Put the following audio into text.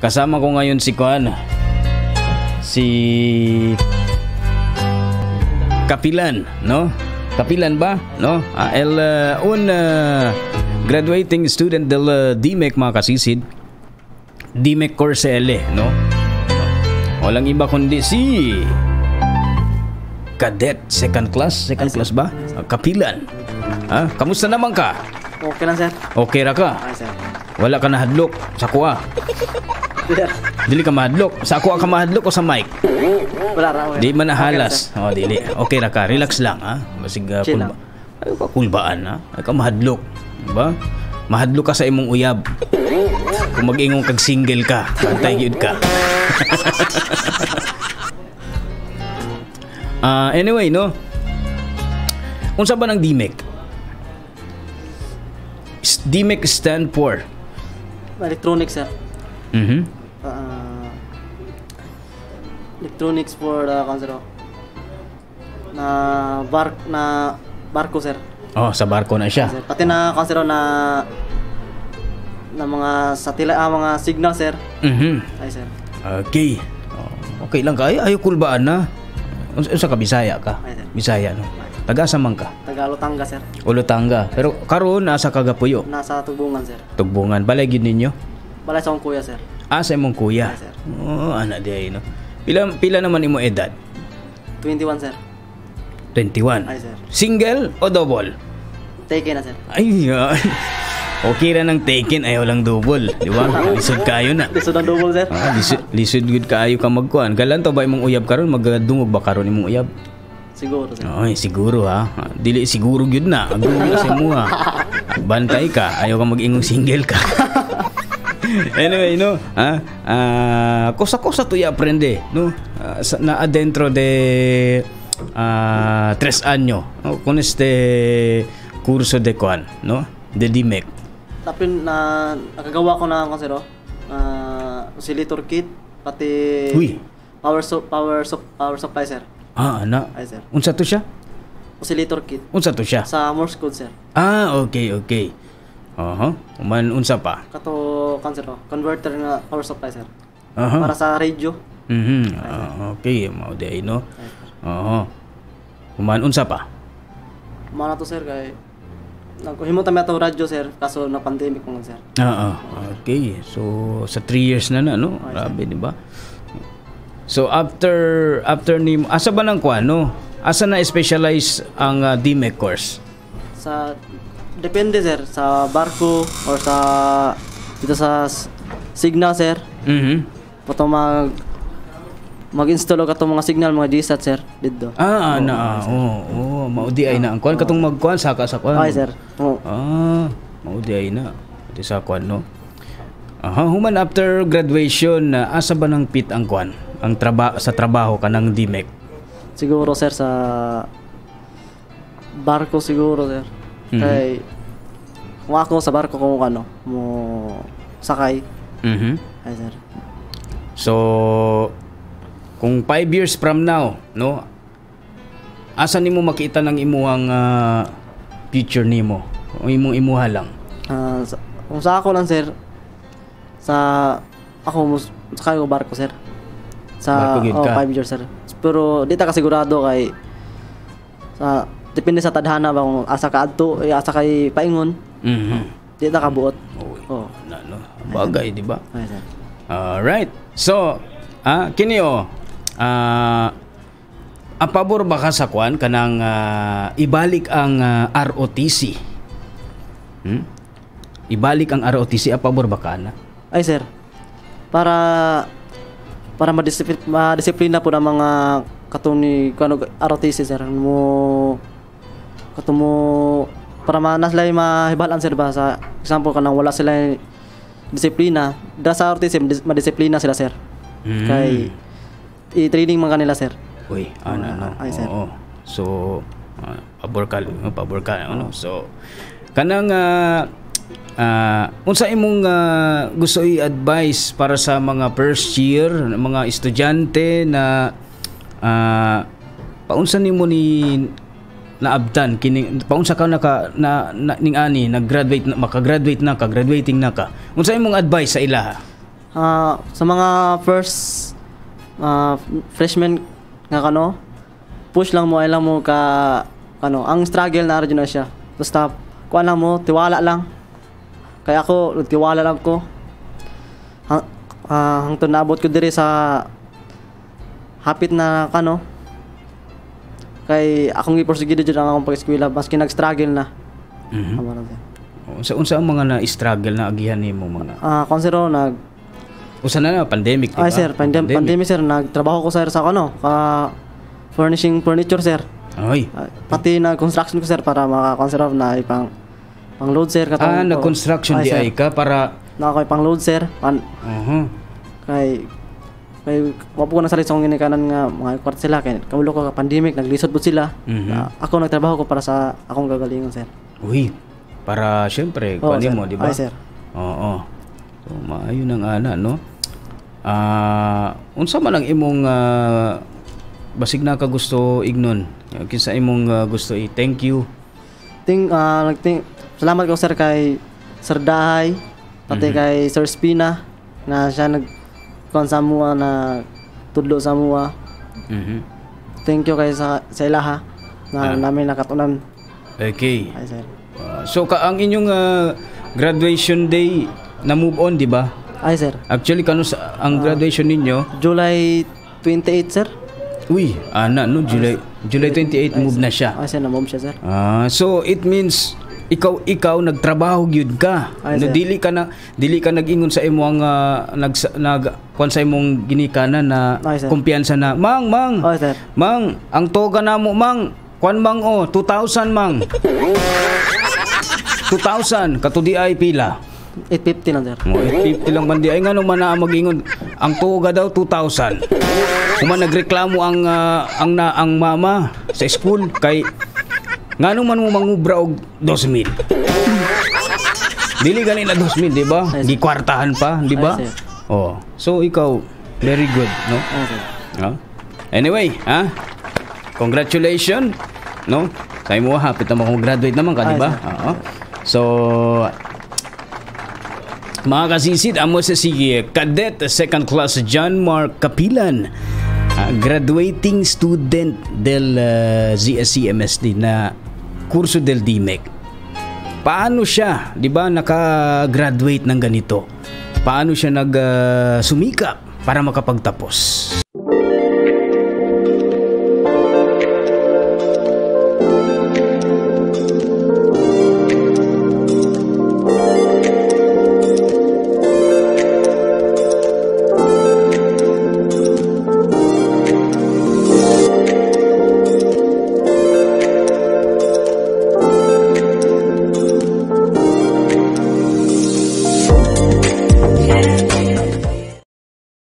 Kasama ko ngayon si Kuan, si Kapilan, no? Kapilan ba? No? El un graduating student del DMEC, mga kasisid. DMEC Course L, no? Walang iba kundi si Cadet second class, second class ba? Kapilan. Ha? Kamusta naman ka? Okay lang, sir. Okay ra ka? Okay, sir. Wala ka nahadlok sa kuha? Sir. Dili ka mahadlok? Sa kuha ka mahadlok o sa mic? Wala ra. Okay. Di man nahalas. Oh, dili. Okay ra ka. Relax lang, ha. Basig Chill kulba. Ayo ka kulbaan, ha. Ay ka mahadlok. Diba? Mahadlok ka sa imong uyab. Kung mag-ingong kag single ka, bantay gyud ka. Anyway, no. Unsa ba ng DMEC? DMEC stand for Electronics, sir. Electronics for the uh, na bar na barko, sir. Oh, sa barko na siya. Sir. Pati na kansero na na mga satellite, mga signal, sir. Ay, sir. Okay. Oh, okay lang ka. Ay, ayo kulbaan na. Unsa ka, Bisaya ka? Ay, sir. Bisaya, no. Taga-asa man ka? Tagalotanga, sir. Olotanga. Pero karon nasa Kagapuyo. Nasa Tugbungan, sir. Tugbungan. Balay gyud ninyo? Balay sa akong kuya, sir. Ah, sa imong kuya. Ay, sir. Oh, ana di ay, no. Pila pila naman imo edad? 21, sir. 21. Ay, sir. Single o double? Taken na, sir. Ay, ah. Okay ra ng taken, ayaw lang double, di ba? Lisod kayo na. Gusto ng double, sir. Ah, lisod, lisod gud kaayo ka magkuan. Galanto ba imong uyab karon? Magdungog ba karon imong uyab? Siguro, sir. Ay, siguro ha. Dili siguro gyud na. Agdungog sa imuha. Bantay ka, ayaw ka mag-ingong single ka. Anyway, no. Ha? Cosa-cosa tu ya aprende, no? Na adentro de 3 años, no? Con este curso de kuan, no? De DMEC. Tapos na nakagawa ko na ako, sir, oh. Oscillator kit pati Uy. power supply, sir. Ah, ana. Ay, sir. Unsa to siya? Oscillator kit. Unsa to siya? Sa Morse code, sir. Ah, okay. Aha. Human unsa pa? Kato kan, sir, oh, converter na power supply, sir. Para sa radio. Ah, okay, mao di ay, no. Ay, sir. Oo. Human unsa pa? Mao na to, sir, kay naghimo ta mi ato radyo, sir, kaso na pandemic man, sir. Oo. Okay. So sa 3 years na na, no? Grabe, di ba? So after after ni asa ba nang kuan, no? Asa na specialize ang DMEC course? Sa depende, sir, sa barko or sa dito sa signal, sir. Pato mag-install og katong mga signal, mga GSAT, sir, didto. Ah, na. Oh, mao di ay na ang kuan katong magkuan saka sa kuan. Okay, sir. Oo. Ah, mao di ay na. Di sa kuan, no. Aha, human after graduation, asa ba nang pit ang kuan? Ang sa trabaho kanang DMEC? Siguro, sir, sa barko siguro, sir. Kay kung ako sa barko kung ano mo sakay. Ay, sir. So, kung 5 years from now, no? Asa nimo makita ng imuhang future nimo? O imong imuha lang. Ah, kung sa ako lang, sir, sa ako mo sakay ko barko, sir. Sa Barko gyud oh, ka? 5 years, sir. Pero di ta kasigurado kay sa depende sa tadhana ba kung asa ka adto, eh, asa kay paingon, di ta kabuot. Uy, Oh. na, no? Bagay, di ba? Ay, sir. Alright. So, kini oh, a pabor ba ka sa kwan kanang ibalik ang ROTC? Ibalik ang ROTC, a pabor ba ka na? Ay, sir. Para madisiplina po ng mga katong ni kuano ROTC, sir, mo kato mo para ma sila mahibalan, sir, ba, sa example kanang wala sila disiplina da sa ROTC, madisiplina sila, sir, kay i-training man kanila, sir. Uy, ano, ano. Ay, sir. Oo. So, pabor ka, no? Pabor ka, ano. So, kanang unsa imong gusto i-advise para sa mga first year, mga estudyante na paunsa nimo ni naabtan kini, paunsa ka naka na ning ani nag-graduate na, makagraduate na ka, graduating na ka, unsa imong advice sa ilaha? Sa mga first freshman nga kano, push lang mo, ay lang mo ka kano, ang struggle na na siya. Basta kuan lang mo, tiwala lang. Kaya ako, tiwala lang ko. Hangtod naabot ko diri sa hapit na kano. Kay akong giporsigido jud ang akong pag-eskwela maski nag-struggle na. Amo na, sir. Unsa unsa ang mga na-struggle na agihan nimo mga? Kon sir, oh, nag Usa na na pandemic, di ba? Ay sir, pandemic sir, nagtrabaho ko sir sa ano, ka furnishing furniture, sir. Ay. Pati na construction ko, sir, para maka-conserve na ipang pang load, sir, katong Nag-construction Ay, di sir. ay ka para Na ako pang load, sir. Kay kay wa po ko nasalit sa akong ginikanan nga mga kwarta sila kay kaulo ko ka pandemic, naglisod po sila. Ako nagtrabaho ko para sa akong gagalingon, sir. Uy, para syempre Oo, kuan sir. mo, di ba? Ay, sir. Oo. So maayo nang ana, no? Unsa man ang imong basig na ka gusto ignon? Kinsa imong gusto i thank you? Ting nagting salamat ko, sir, kay Sir Dahay, pati kay Sir Spina na siya nag kuan sa mua na tudlo sa mua. Thank you kay sa ilaha na namin nakatunan. Okay. Ay, sir. So ka ang inyong graduation day na move on, di ba? Ay, sir. Actually kano sa ang graduation ninyo? July 28, sir. Uy, ana no, July 28 move na siya. Ay, sir, na-move siya, sir. So it means ikaw ikaw nagtrabaho gyud ka. Ay, No, sir. dili ka nag-ingon sa imong nag nag kuan sa imong ginikanan na Ay, sir. kumpiyansa na, "Mang, mang. Ay, sir. Mang, ang toga namo, mang. Kuan mang oh, 2,000 mang." 2,000 kato di ay pila? 850 lang, sir. Mo 850 lang man di ay, ngano man na mag-ingon ang toga daw 2,000. Human nagreklamo ang na ang mama sa school kay ngano man mo mangubra og 2,000. Dili gani na 2,000, di ba? Ay, sir. Gikwartahan pa, di ba? Ay, sir. Oh. So ikaw very good, no? Ay, sir. No? Anyway, ha? Congratulations, no? Sa imo hapit na kung graduate naman ka, di Ay, ba? sir. Oo. So, mga kasisid, amo sa si Cadet Second Class John Mark Kapilan, graduating student del ZSC MSD na kurso del DMEC. Paano siya, 'di ba, naka-graduate ng ganito? Paano siya nag sumikap para makapagtapos?